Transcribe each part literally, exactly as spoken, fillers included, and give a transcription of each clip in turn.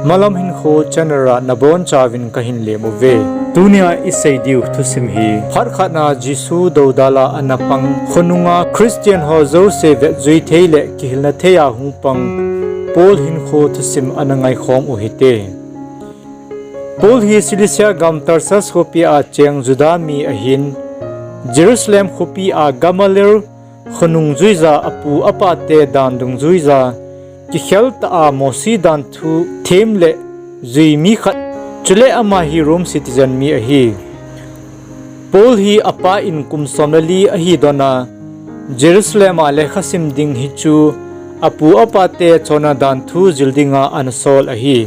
Malam Hinkho channel a nabonchauvin kahin lem uve. Tunia isei diu thusim hi, phat khatna Jesu doudal a ana pang khonunga Christian ho jouse vetjui thei le kihilna thei a hung pang Paul hinkho thusim ana ngaikhom u hite. Paul hi Cilicia gam Tarsus khopi a cheng Juda mi ahin, Jerusalem khopi a Gamaliel khonung juija, apu apate dan dungjuija, kikhel tah a Mosi dan thu them le jui mi khat, chule ama hi Rome citizen mi ahi. Paul hi apa in kum som le li ahi dona, Jerusalem a lekha sim ding hichu apu apate chonna dan thu jil dinga ana sol ahi.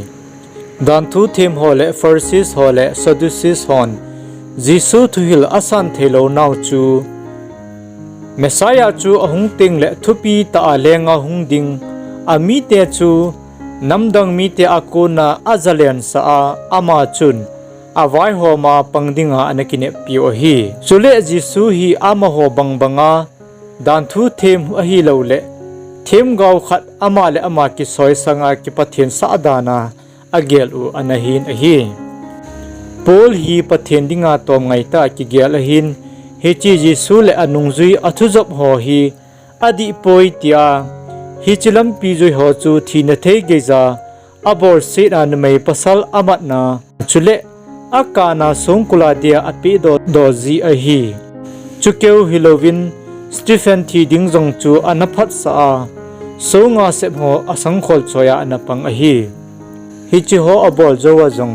Dan thu them ho le Pharisees ho le Sadducees hon Jesu thuhil asan theilou nau chu, Messiah chu ahung tengle thupi tah a lenga hung ding, amite chu namdang mite a kona ajalensah a, ama chun avaihoma pang dinga ana kineppiu ahi. Chule Jesu hi amaho bangbanga dan thu them ahiloule themgao khat ama le ama kisoisanga kipathensah dana agel u ana hin ahi. Paul hi Pathen dinga tomngaitah a kigel ahin, hiche Jesu le anungjui athujop ho hi adihpoi tia, hiche lampi jui ho chu thina thei geija abolsetna, numei pasal amatna, chule akana songkul a dia apehdoh doh ji ahi. Chukeu hilouvin Stephen thi ding jong chu ana phatsah a, songa sep ho asangkhol choi a ana pang ahi. Hiche ho abol jouva jong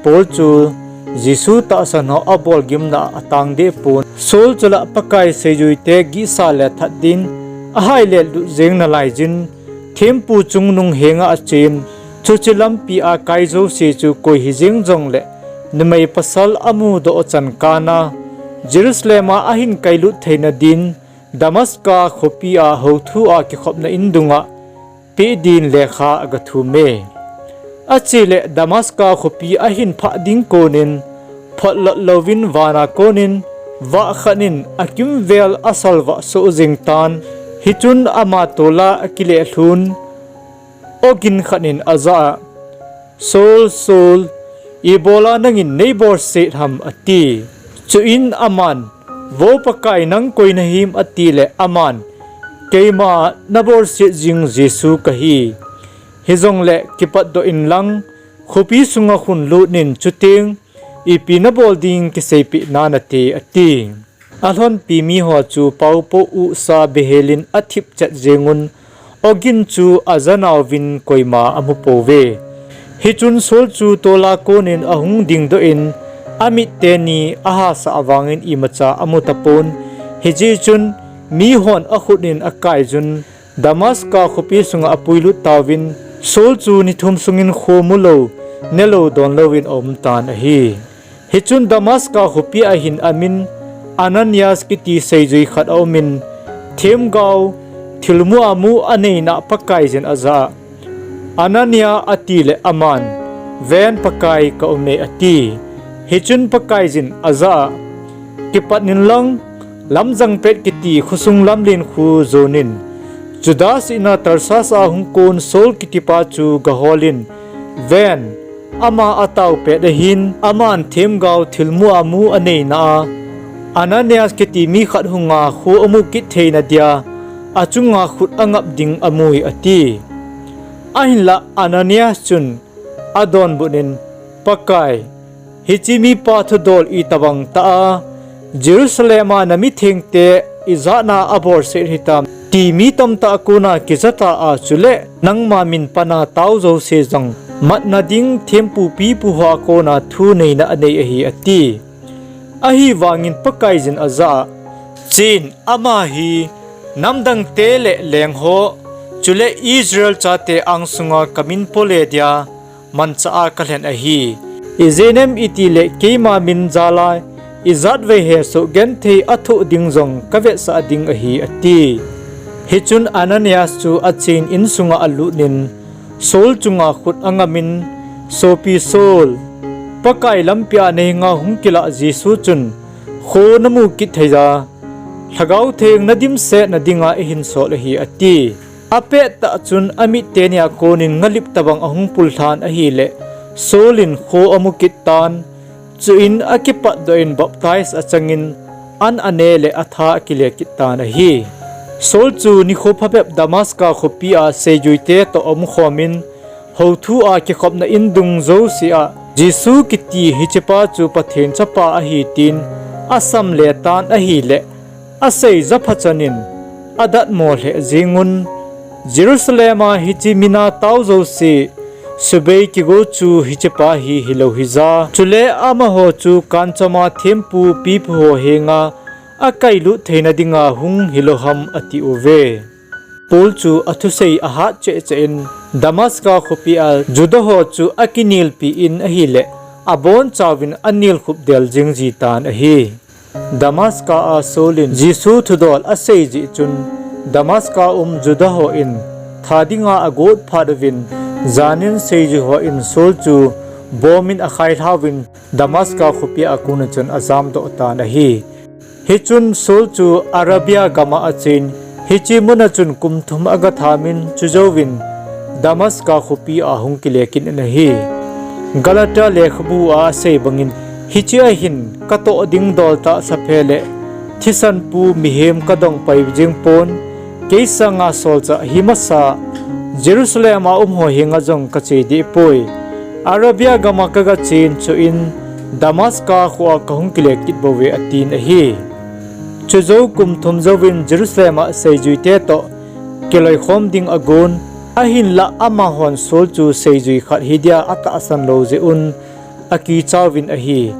Paul chu Jesu tahsan ho abol gimna a atang dehpon, Saul chu la Pakai seijuite gihsa le that din ahailet lut jeng nalaijin, thempu chungnung henga achen, chuche lampi a kai jouse chu koi hijeng jongle numei pasal amudoh chan kana Jerusalem a ahin kailut theina din Damascus khopi a houthu a kikhopna in dunga peh din lekha agathum e. Achele Damascus khopi ahin phah ding konin, photlot louvin vana konin vah khat in akimvel asalvah soh jeng tan, hichun ama tola akileh lhun, awgin khat in ajah a, Saul, Saul, ibola nangin neibolset ham, ati. Chuin aman, Vo Pakai, nang koi nahim, atile aman, Keima nabolset jing Jesu kahi. Hijongle kipatdoh inlang, khopi sunga khun lutnin, chuteng ipi nabol ding kiseipeh nanate, ati. Alhonpi miho chu paopoh uhsa behelin athipchet jengun, awgin chu ajanauvin koima amupouve. Hichun Saul chu tola konin ahung dingdoh in, amit teni ahasah vangin imacha amutapon. Hijeh chun mihon akhut in akaiyun, Damascus khopi sunga apuilut tauvin, Saul chu ni thum sungin kho mulou, nelou donlouvin aumtan ahi. Hichun Damascus khopi a hin amin Ananias kiti seijui khat aumin, themgao, thilmu amu aneina Pakaiyin ajah a, Anania, atile aman, Ven, Pakai, kaume, ati. Hichun Pakaiyin ajah a, Kipat inlang, Lamjang pet kiti khosung lamlen khu jonin, Juda sihna Tarsus a hung kon Saul kitipa chu gaholin, ven, ama atao pet ahin, aman themgao thilmu amu aneina a, Ananias kiti mi khat hunga kho amu kit theina dia achunga khut angap ding amui, ati. Ahinlah Ananias chun adonbutnin, Pakai, hiche mipa thudol itobang tah a Jerusalem a namithengte ijatna abolset hitam, ti mi tamtah a kona kijata a, chule nangma min pana tao jouse jong matna ding thempu pipu hoa kona thu neina anei ahi, ati. Ahivangin Pakaiyin ajah a, Chen, ama hi namdangte le lengho, chule Israel chate angsunga kamin pole dia manchah a kalhen ahi. Ijeh inem itile keima min jal a ijatvei hesoh genthei athoh ding jong kavetsah ding ahi, ati. Hichun Ananias chu achen insunga alutnin, Saul chunga khut angamin, Sopi Saul, Pakai lampia nahenga hung kilah Jesu chun kho namu kit theiya, Lhagao Theng nadimsetna dinga eihinsol ahi, ati. Apettah chun amit teni a konin ngalip tobang ahung pullhan ahileh, Saul in kho amu kit tan, chuin akipatdoh in baptize achangin an ane le atha akile kit tan ahi. Saul chu nikho phabep Damascus khopi a seijuite toh aumkhom in, houthu a kikhopna in dung jouse a Jesu kiti hichepa chu Pathen chapa ahi tin asamle tan ahileh, asei japhachan in adatmo lheh jengun, Jerusalem a hiche mina tao jouse subei kigo chu hichepa hi hilou hija, chule amaho chu kanchoma thempu pipu ho henga akailut theina dinga hung hilou ham atiuve. Paul chu athusei ahat cheh cheh in, Damascus khopi a Juda ho chu akinelpi in ahileh, abonchauvin anelkhup del jing jitan ahi. Damascus a Saul in Jesu thudol asei jeh chun, Damascus um Juda ho in tha dinga agot phat uvin, janin seijui ho in Saul chu bomin akhailhauvin, Damascus khopi a kona chun ajamdoh tan ahi. Hichun Saul chu Arabia gama achen, hiche muna chun kum thum agathamin, chujouvin Damascus khopi a hung kile kit in ahi. Galatia lekhabu a asei bangin, hiche ahin katoh ding dol tahsa phe le thisanpu mihem kadong pai jeng pon, kei sanga solchah himasa Jerusalem a umho henga jong kache dehpoi. Arabia gama kagachen, chuin Damascus khoa kahung kile kit bouve atin ahi. Chujou kum thum jouvin Jerusalem a seijuite toh kiloikhom ding agon, ahinlah amahon Saul chu seijui khat hidia atahsan lou jeh un akichauvin ahi.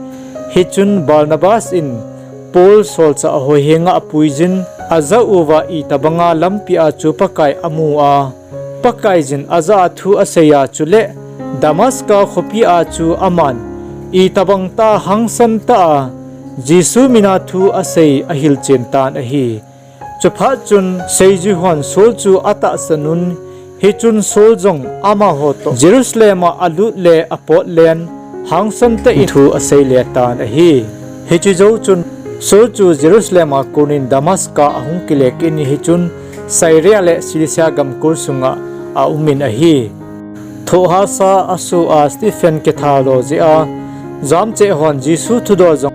Hichun Barnabas in Paul solchah ho henga apuiyin, ajah uva itobanga lampia chu Pakai amu a, Pakaiyin ajah a thu asei a, chule Damascus khopi a chu aman itobang tah a hangsan tah a Jesu mina thu asei ahilchen tan ahi. Chuphat chun seijui hon Saul chu atahsan un, hichun Saul jong amaho toh Jerusalem a alut le apotlen hangsan tah in thu aseile tan ahi. Hiche jou chun Saul chu Jerusalem a konin Damascus ahung kile kit in, hichun Syria le Cilicia gamkol sunga aumin ahi. Thohhahsa asoh a Stephen kithat lou jeh a jamcheh hon Jesu thudol jong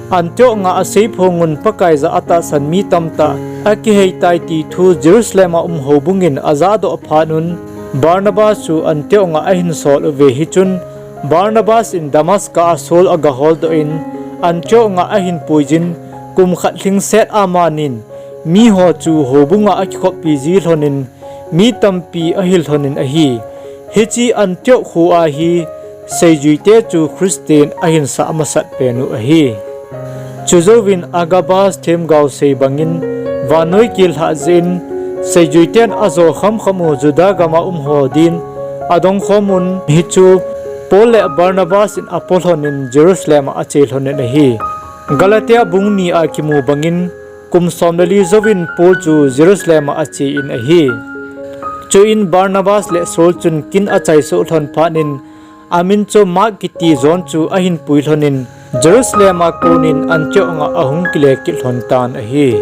Antioch a aseiphongun, Pakai jah a atahsan mi tamtah akiheitai ti thu Jerusalem a um houbungin ajahdoh phat un, Barnabas chu Antioch a ahinsol uve. Hichun Barnabas in Damascus a Saul agaholdoh in, Antioch a ahinpuiyin, kum khat lhingset amanin miho chu houbunga akikhoppi ji lhonin, mi tampi ahil lhonin ahi. Hiche Antioch khoa hi seijuite chu Christian ahinsah masat pen u ahi. Chujouvin Agabus themgao sei bangin, vannoi kel lhah jeh in seijuiten ajo khamkham u Juda gama umho din adongkhomun, hichu Paul le Barnabas in apo lhonin Jerusalem a ache lhonin ahi. Galatia bung ni a kimu bangin, kum som le li jouvin Paul chu Jerusalem a ache in ahi. Chuin Barnabas le Saul chun kin achaisoh lhon phatnin, amin chu Mark kiti jon chu ahinpui lhonin, Jerusalem a konin Antioch a ahung kile kit lhon tan ahi.